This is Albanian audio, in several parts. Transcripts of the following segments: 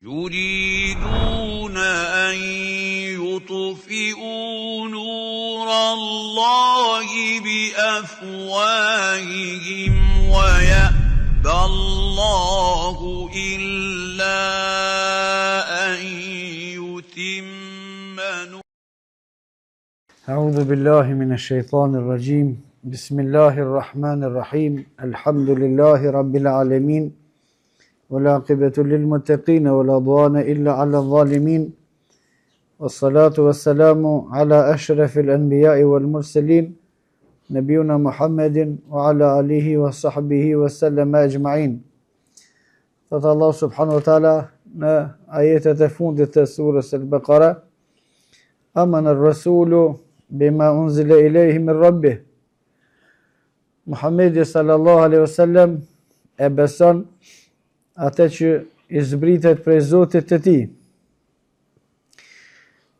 يريدون أن يطفئوا نور الله بأفواههم ويأبى الله إلا أن يتم نوره أعوذ بالله من الشيطان الرجيم بسم الله الرحمن الرحيم الحمد لله رب العالمين والعاقبة للمتقين ولا عدوان إلا على الظالمين والصلاة والسلام على أشرف الأنبياء والمرسلين نبينا محمد وعلى آله وصحبه وسلم أجمعين Thotë Allah subhanahu wa taala në ajetet e fundit të surës Al-Baqara, Amana ar-rasulu bima unzila ilayhi min rabbih. Muhammedi sallallahu alaihi wasallam e beson atë që i zbritet prej Zotit të tij.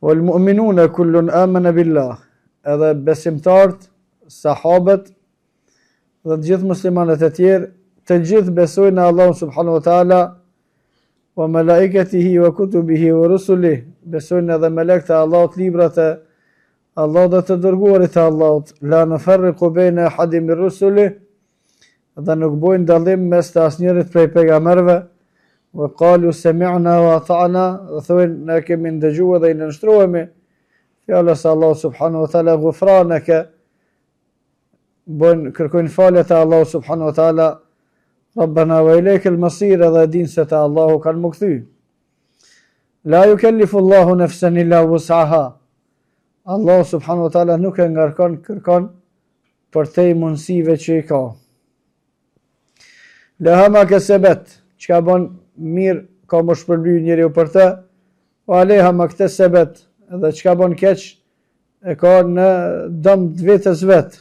Wal mu'minuna kullun amana billah. Edhe besimtarët, sahabët dhe të gjithë muslimanët e tjerë, të gjithë besojnë në Allahun subhanahu wa taala wa malaikatihi wa kutubihi wa rusulihi, besojnë edhe melekët e Allahut, librat e Allahut dhe të dërguarit e Allahut, la nufarriqu bejne ahadin min rusulihi, dhe nuk bojnë dallim mes të asnjërit prej pejgamberëve, wa qalu sami'na wa ata'na, dhe thojnë ne kemi ndëgjuar dhe i nënshtrohemi fjalës së Allahut subhanahu wa taala ghufranaka bojnë kërkojnë falje te Allahu subhanahu wa taala Rabbana wa ilayka al-masir edhe e dinë se te Allahu kanë m'u kthy. La yukallifu Allahu nafsan illa wus'aha. Allahu subhanahu wa taala nuk e ngarkon kërkon përtej mundësive që i ka. Leha ma kesebet, çka bon mirë ka m'u shpërbly njeriu për të, wa alejha maktesebet, dhe çka bon keq e ka në dëm të vetes vet.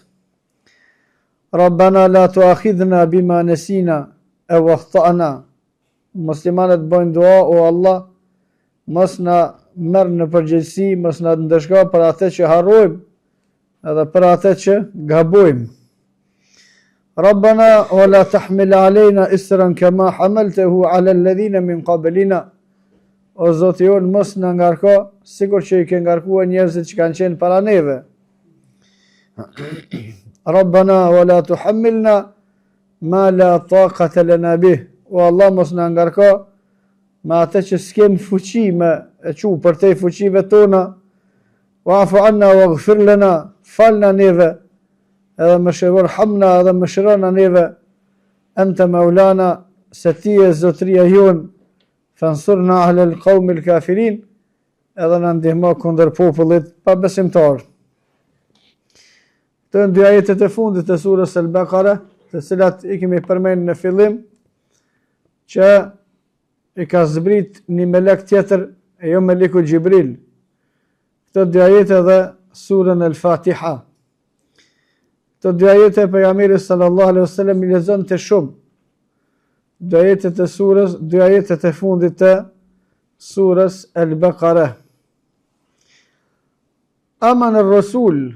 Rabbana la tuakhidhna bima nesina eu akhtana. Muslimanët bëjnë dua o Allah, mos na merr në përgjegjësi, mos na ndëshko për atë që harrojmë edhe për atë që gabojmë. Rabbana wa la tahmil alejna isran kama hamaltahu ala alladhina min qablina. O Zoti jonë, mos na ngarko sikur që i ke ngarkuar njerëzit që kanë qenë para neve. Rabbana wa la tuhammilna ma la taqata lana bih. O Allah, mos na ngarko me atë që s'kem fuqi me e çu përtej fuqive tona. Wa'fu anna waghfir lana, falna neve edhe mëshiro warhamna edhe mëshirona neve ente maulana se ti je zotëria jonë fansurna ala al-qawmi al-kafirin edhe na ndihmo kundër popullit pabesimtar. Këto janë dy ajetet e fundit të surës Al-Baqara, të cilat i kemi përmend në fillim, që i ka zbrit një melek tjetër, e jo meleku Xhibril. Këto dy ajete dhe surën El Fatiha. Këto dy ajete pejgamberi sallallahu alaihi wasallam i lexonte shumë. Dy ajetet e surës, dy ajetet e fundit të surës El Baqara. Amana Rasul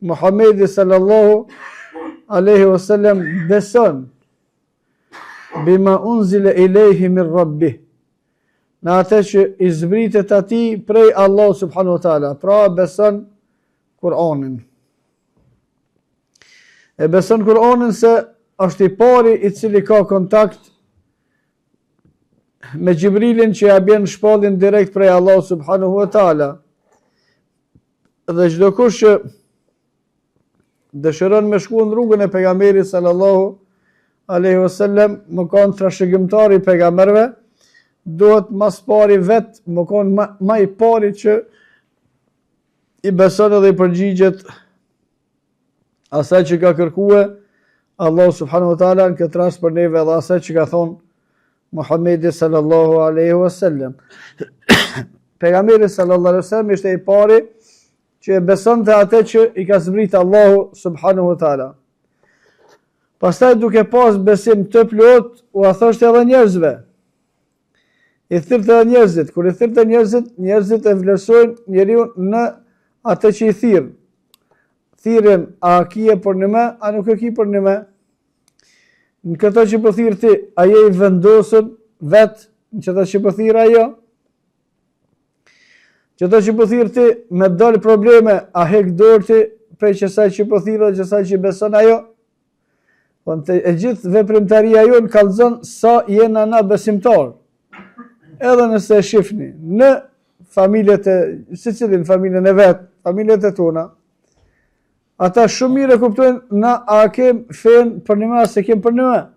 Muhammedi sallallahu alaihi wasallam beson bima unzile ilejhi min rabbih në atë që i zbritet atij prej Allahu subhanahu wa taala, pra beson Kur'anin. E beson Kur'anin se është i pari i cili ka kontakt me Xhibrilin që ja bjen shpalljen direkt prej Allahu subhanahu wa taala. Dhe çdokush që dëshiron me shku në rrugën e pejgamberit sallallahu alaihi wasallam, me kanë trashëgimtar i pejgamberëve, duhet ma s'pari vet me kanë ma, ma i pari që i beson edhe i përgjigjet asaj që ka kërkue Allahu subhanahu wa taala në këtë rast për neve edhe asaj që ka thonë Muhammedi sallallahu alaihi wasallam. Pejgamberi sallallahu alaihi wasallam ishte i pari që e besonte atë që i ka zbrit Allahu subhanahu wa taala. Pastaj duke pas besim të plot, ua thoshte edhe njerëzve. I thirrte edhe njerëzit, kur i thirrte njerëzit, njerëzit e vlerësojnë njeriun në atë që i thirr. Thirrjen a kie përnime, a nuk e ki përnime? Në këtë që po thirr ti, a je i vendosur vet? në qëta që po thirr ajo? Qëta që po thirr ti, me dalë probleme, a hek dorë ti prej qësaj që po thirr dhe qësaj që beson ajo? Po e gjithë veprimtaria jonë kallzon sa jena na besimtar. Edhe nëse e shifni në familjet e, secili në familjen e vet, familjet e tona, ata shumë mirë e kuptojnë na a kem fenë përnime a s'e kem përnime.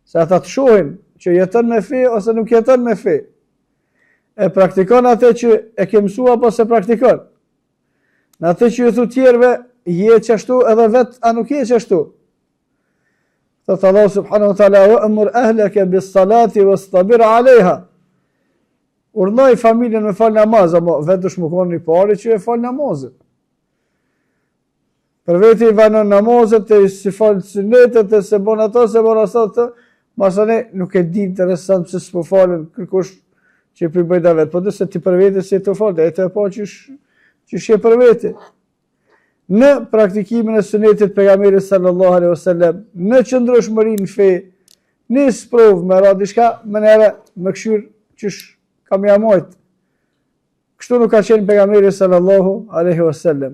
Se ata të shohin që jeton me fe ose nuk jeton me fe. E praktikon atë që e ke mësu apo s'e praktikon. Në atë që ju thu tjerëve, je qashtu edhe vetë, a nuk je qashtu? Thotë Allahu subhanahu wa taala wa amur ahlaka bis salati wastabir alejha. Urdhnoj familjen me fal namaz, ama vetë dush me konë i pari që e fal namazin. Për veti i vanon namazet, e s'i fal synetet, e s'e bon ato, s'e bon ato, të, masanej nuk e di interesant pse s'po falen kërkush që po i bëj davet, po se ti për veti s'je tu falë, e të e pa qysh, qysh je për veti. Në praktikimin e sunetit pejgamberit sallallahu alaihi wasallam, në qëndrueshmëri në fe, një sprovë me ra diçka, menjëherë me kqyr qysh kam ja majt. Kështu nuk ka qenë pejgamberi sallallahu alaihi wasallam.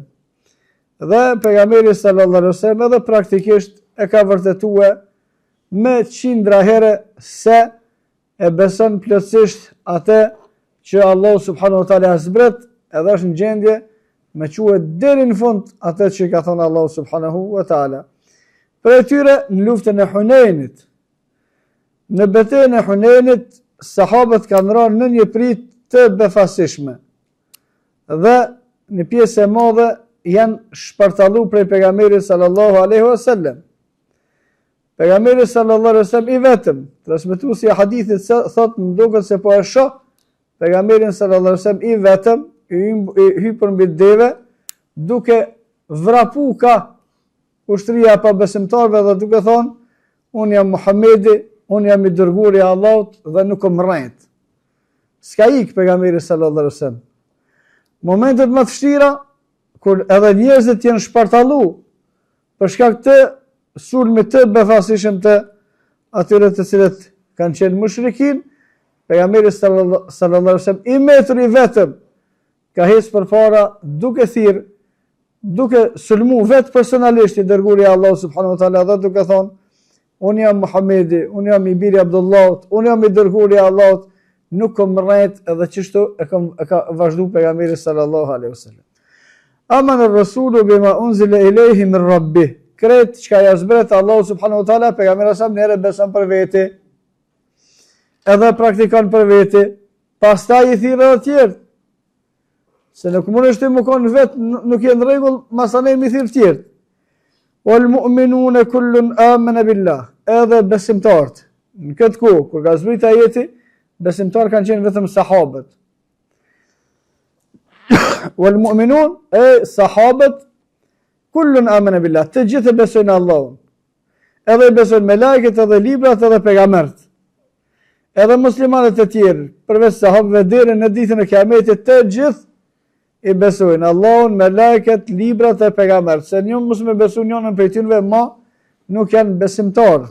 Dhe pejgamberi sallallahu alaihi wasallam edhe praktikisht e ka vërtetue me qindra herë se e beson plotësisht atë që Allahu subhanahu wa taala zbret, edhe është në gjendje me çue deri në fund atë që i ka thonë Allahu subhanahu wa taala. Prej tyre në luftën e Hunejnit, Në betejën e Hunejnit, sahabët kanë rënë në një pritë të befasishme dhe një pjesë e madhe janë shpartallu prej pejgamberit sallallahu alaihi wasallam. Pejgamberi sallallahu alaihi wasallam i vetëm, transmetuesi i hadithit thotë më duket se po e shoh pejgamberin sallallahu alaihi wasallam i vetëm, i hypur mbi deve, duke vrapu ka ushtria e pabesimtarëve dhe duke thonë, unë jam Muhammedi, unë jam i dërguari i Allahut dhe nuk kom rrejt. S'ka ik pejgamberi sallallahu alaihi wasallam. Momentet më të vështira kur edhe njerëzit janë shpartallu për shkak të sulmit të befasishëm të atyre të cilët kanë qenë mushrikin, pejgamberi sallallahu alaihi wasallam i metur i vetëm ka hec përpara duke thirr duke sulmu vetë personalisht i dërguari i Allahut subhanahu wa taala dhe duke thonë unë jam Muhamedi, unë jam i biri i Abdullahut, unë jam i dërguari i Allahut, nuk kom rrejt edhe qështu e, kom, e ka vazhdu pejgamberi sallallahu alaihi wasallam. Amana rasulu bima unzila ilayhi min rabbi. Krejt çka ja zbret Allahu subhanahu wa taala pejgamberi sa njëherë beson për veti. Edhe praktikon për veti, pastaj i thirr edhe tjerët. Se nuk mundesh ti me konë vetë, nuk je në rregull, masanej me i thirr tjerët. Wal mu'minune kullun amene billah, edhe besimtarët. Në këtë kohë, kur ka zbrit ajeti, besimtarë kanë qenë vetëm sahabët. Wal mu'minun, e sahabët, kullun amene billah, të gjithë e besojnë Allahun. Edhe i besojnë melajket, edhe librat, edhe pejgamberët. Edhe muslimanët e tjerë, përveç sahabëve deri në ditën e Kiametit, të gjithë i besojnë Allahun, melajket, librat e pejgamberët. Se një mos me besu njënën prej tynve, ma nuk janë besimtarë.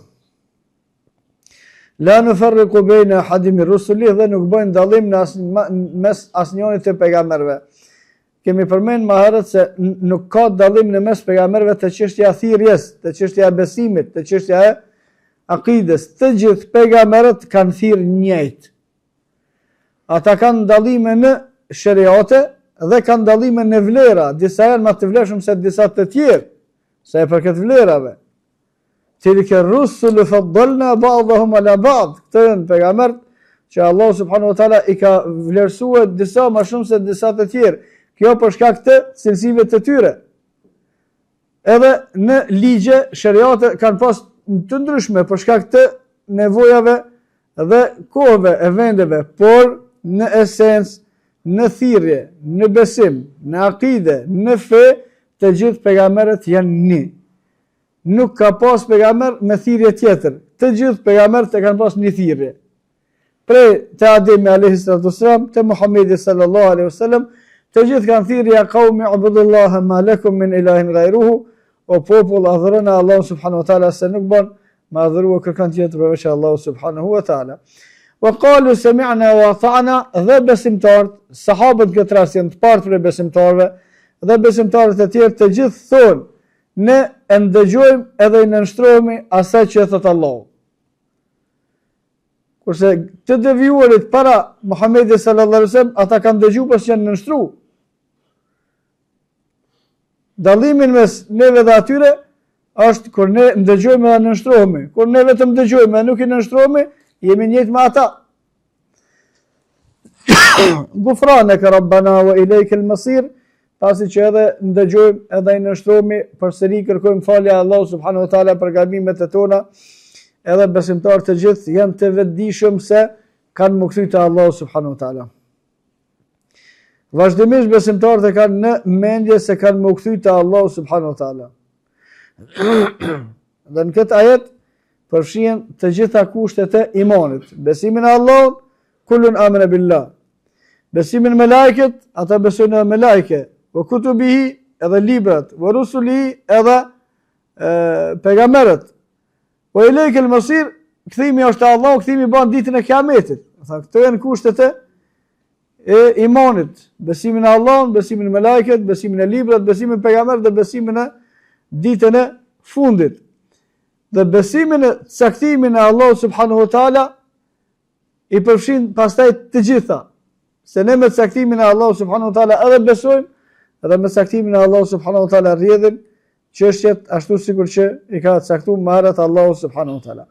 La nufarriku bejne ehadin min rusulih dhe nuk bëjnë dallim në as, mes asnjërit të pejgamberëve. Kemi përmend më herët se nuk ka dallim në mes pejgamberëve te çështja e thirrjes, te çështja e besimit, te çështja e akides. Të gjithë pejgamberët kanë thirr njëjtë. Ata kanë dallime në sheriate dhe kanë dallime në vlera, disa janë më të vlefshëm se disa të tjerë, sa i përket vlerave. Tilke rusulu faddalna ba'dahum ala ba'd. Këto janë pejgamberët që Allah subhanahu wa taala i ka vlerësuar disa më shumë se disa të tjerë. Kjo për shkak të cilësive të tyre. Edhe në ligje sheriate kanë pas të ndryshme për shkak të nevojave dhe kohëve e vendeve, por në esencë, në thirrje, në besim, në akide, në fe, të gjithë pejgamberët janë një. Nuk ka pas pejgamber me thirrje tjetër. Të gjithë pejgamberët e kanë pas një thirrje. Prej te Ademi alayhi salatu wasalam, te Muhamedi sallallahu alaihi wasallam, të gjithë kanë thirrë ja qaumi ubudullaha ma lakum min ilahin ghayruhu, o popull adhuroni Allahun subhanahu wa taala se nuk bën me adhuru kërkon tjetër përveç Allahut subhanahu wa taala. Wa qalu sami'na wa ata'na dhe besimtarët, sahabët në këtë rast janë të parët prej besimtarëve dhe besimtarët e tjerë të gjithë thonë, ne e ndëgjojmë edhe i nënshtrohemi asaj që e thotë Allahu. Kurse të devijuarit para Muhammedit sallallahu alaihi wasallam, ata kanë dëgju por s'janë nënshtru. Dallimin mes neve dhe atyre është kur ne ndëgjojmë dhe nënshtrohemi. Kur ne vetëm dëgjojmë dhe nuk i nënshtrohemi, jemi njëjtë me ata. Gufraneke rabbana wa ilejkel mesir, pasi që edhe ndëgjojmë edhe i nënshtrohemi, përsëri kërkojmë falje Allahut subhanahu wa taala për gabimet e tona, edhe besimtarët të gjithë janë të vetëdijshëm se kanë m'u kthy te Allahu subhanahu wa taala. Vazhdimisht besimtarët e kanë në mendje se kanë m'u kthy te Allahu subhanahu wa taala. Dhe në këtë ajet përfshihen të gjitha kushtet e imanit. Besimin e Allahut, kullun amene billah. Besimin në melajket, ata besojnë edhe melajke. Ve kutubihi edhe librat, ve rusulihi edhe e, pejgamberët. Ve ilejkel mesir, kthimi është te Allahu, kthimi ban ditën e kiametit. Tha, këto janë kushtet e e imanit, besimin në Allahun, besimin në melajket, besimin në librat, besimin në pejgamberët dhe besimin në ditën e fundit. Dhe besimin në caktimin e Allahut subhanahu wa taala i përfshin pastaj të gjitha. Se ne me caktimin e Allahut subhanahu wa taala edhe besojmë, edhe me caktimin e Allahut subhanahu wa taala rrjedhin çështjet ashtu sikur që i ka caktuar më herët Allahu subhanahu wa taala.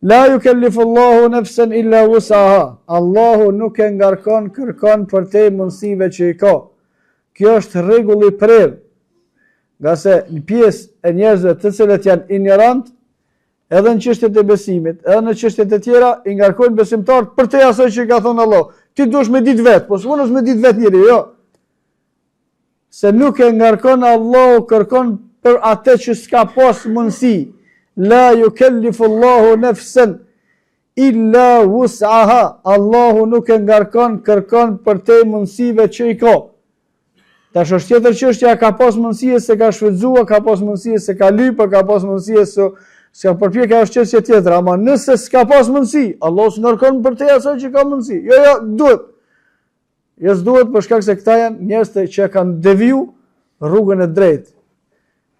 La yukellifu Allahu nafsan illa wus'aha. Allahu nuk e ngarkon kërkon përtej mundësive që i ka. Kjo është rregull i prerë. Ngase një pjesë e njerëzve të cilët janë injorantë, edhe në çështjet e besimit, edhe në çështjet e tjera, i ngarkojnë besimtarët përtej asaj që i ka thonë Allahu. Ti duhesh me ditë vetë, po s'mundesh me ditë vetë njeri, jo. Se nuk e ngarkon Allahu kërkon për atë që s'ka pas mundësi. La yukellifu Allahu nefsen illa wus'aha. Allahu nuk e ngarkon kërkon përtej mundësive që i ka. Tash është tjetër çështja, ka pas mundësi e s'e ka shfrytëzua, ka pas mundësi e s'e ka lypë, ka pas mundësi e s'u s'ka përpjek, ajo është çështje tjetër, ama nëse s'ka pas mundësi, Allahu s'ngarkon përtej asaj që ka mundësi. Jo, jo, duhet. Jo s'duhet për shkak se këta janë njerëz të që kanë deviju rrugën e drejtë.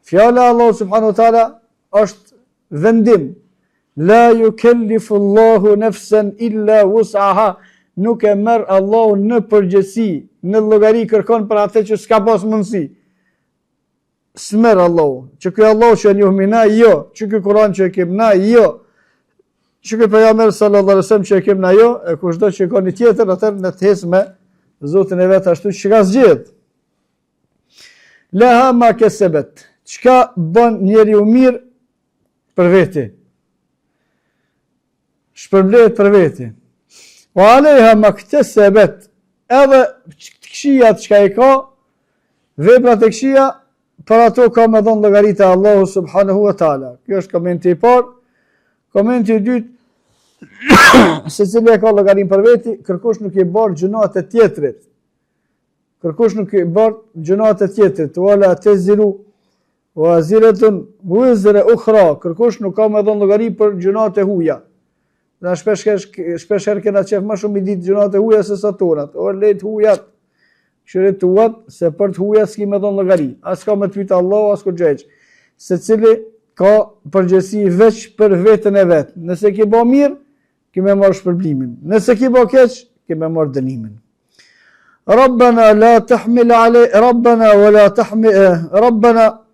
Fjala e Allahut subhanahu wa taala është vendim. La yukellifu Allahu nafsan illa wus'aha. Nuk e merr Allahu në përgjegjësi, në llogari kërkon për atë që s'ka pas mundësi. S'merr Allahu. Që ky Allahu që e njohim na, jo. Që ky Kur'an që e kem na, jo. Që ky pejgamber sallallahu alaihi wasallam që e kem na, jo. E kushdo që ka një tjetër, atëherë le të hecë me Zotin e vet ashtu që ka zgjedh. Leha ma kesebet. Çka bën njeriu mirë për veti? Shpërblehet për veti. Wa alejha maktesebet. Edhe të këqijat çka i ka, veprat e këqija, për ato ka me dhonë llogari te Allahu subhanahu wa ta'ala. Kjo është komenti i parë. Komenti i dytë, secili e ka llogarinë për veti, kërkush nuk i bart gjynahet e tjetrit. Kërkush nuk i bart gjynahet e tjetrit. Wa la teziru Waziratun wizra ukhra, kërkush nuk ka me dhënë llogari për gjynahet e huja. Na shpesh shpesh herë kena qef më shumë i ditë gjynahet e huja se sa tonat. O le të hujat. Kqyri tuat se për të hujat s'ki me dhënë llogari. As ka me të pyet Allahu as kurgjë hiç. Secili ka përgjegjësi veç për veten e vet. Nëse ke bë mirë, ke me marr shpërblimin. Nëse ke bë keq, ke me marr dënimin. Rabbana la tahmil alay Rabbana wa la tahmil eh, Rabbana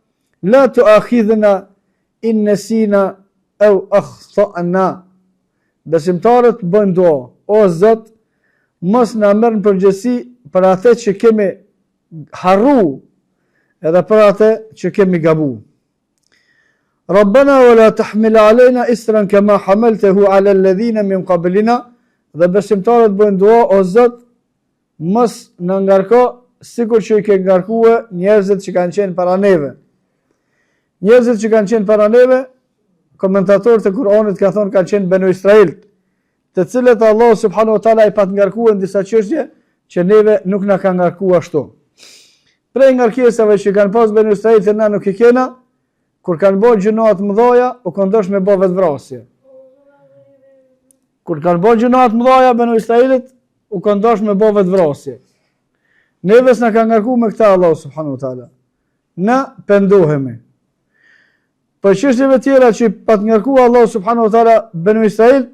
la tuakhidhna in nasina aw akhtana. Besimtarët bëjnë dua, o Zot, mos na merr në përgjegjësi për atë që kemi harru edhe për atë që kemi gabu. Rabbana wa la tahmil alejna isran kama hamaltahu ala alladhina min qablina dhe besimtarët bëjnë dua o Zot mos na ngarko sikur që i ke ngarkue njerëzit që kanë qenë para neve. Njerëzit që kanë qenë para neve, komentatorët e Kur'anit kanë thonë kanë qenë Benu Israel, të cilët Allahu subhanahu wa taala i pat ngarkue në disa çështje që neve nuk na ka ngarku ashtu. Prej ngarkesave që kanë pas Benu Israel të na nuk i kena, kur kanë bërë gjynahe të mëdha, u kon dasht me bë vetëvrasje. Kur kanë bërë gjynahe të mëdha Benu Israilët, u kanë dashur me bë vetëvrasje. Neve s'na ka ngarku me këta Allahu subhanahu wa taala. Na pendohemi. Prej çështjeve tjera që pat ngarku Allahu subhanahu wa taala Benu Israilët,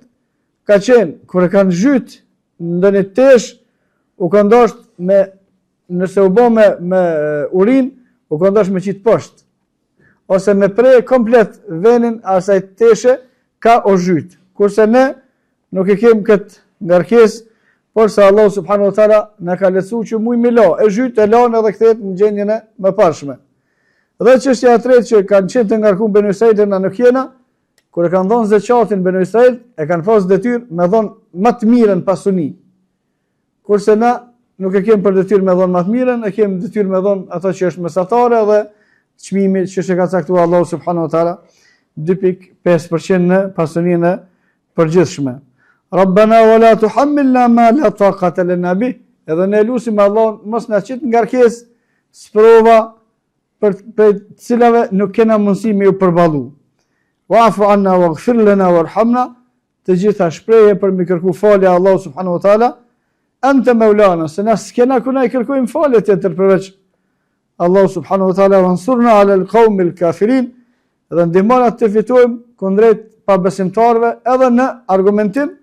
ka qenë kur e kanë zhyt ndonjë tesh u kanë dashur me nëse u bë me me urinë, u kanë dashur me qit poshtë. Ose me pre komplet venin asaj teshe ka o zhyt. Kurse ne nuk e kem këtë ngarkesë, por se Allahu subhanahu wa taala na ka lehtësu që mujm me la, e zhyt e lan edhe kthehet në gjendjen e mëparshme. Dhe çështja e tretë që kanë qenë të ngarkuar Benu Israilët na nuk jena, kur e kanë dhënë zeqatin Benu Israilët, e kanë pas detyrë me dhënë më të mirën pasuni. Kurse na nuk e kemi për detyrë me dhënë më të mirën, e kemi detyrë me dhënë ato që është mesatare dhe çmimi që e ka caktuar Allahu subhanahu wa taala 2.5% në pasurinë e përgjithshme. Rabbana wa la tuhammilna ma la taqata lana bih. Edhe ne lusim Allahun mos na qit ngarkesë sprova për prej të cilave nuk kena mundësi me ju përballu. Wa'fu anna waghfir lana warhamna të gjitha shprehje për me kërku falje Allahu subhanahu wa taala, ente maulana, se na s'kena ku na i kërkojmë falje tjetër përveç Allahu subhanahu wa taala wansurna ala alqawmi alkafirin dhe ndihmona të fitojmë kundrejt pabesimtarëve edhe në argumentim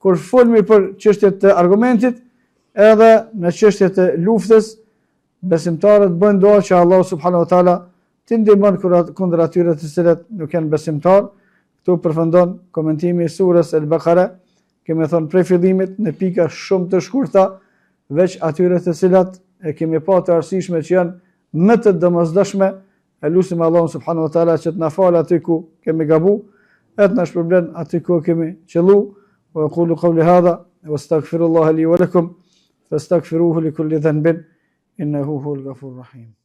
kur folmi për çështje të argumentit edhe në çështje të luftës Besimtarët bëjnë dua që Allahu subhanahu wa taala t'i ndihmon kundër atyre të cilët nuk janë besimtarë. Këtu përfundon komentimi i surës El-Bekare. Kemi thënë prej fillimit në pika shumë të shkurta, veç atyre të cilat e kemi pa të arsyeshme që janë më të domosdoshme, e lusim Allahun subhanahu wa taala që të na falë aty ku kemi gabu, e të na shpërblen aty ku kemi qëllu. Wa aqulu qawli hadha wa astaghfirullaha li wa lakum. Fastaghfiruhu li kulli dhanbin innahu huwal ghafurur rahim.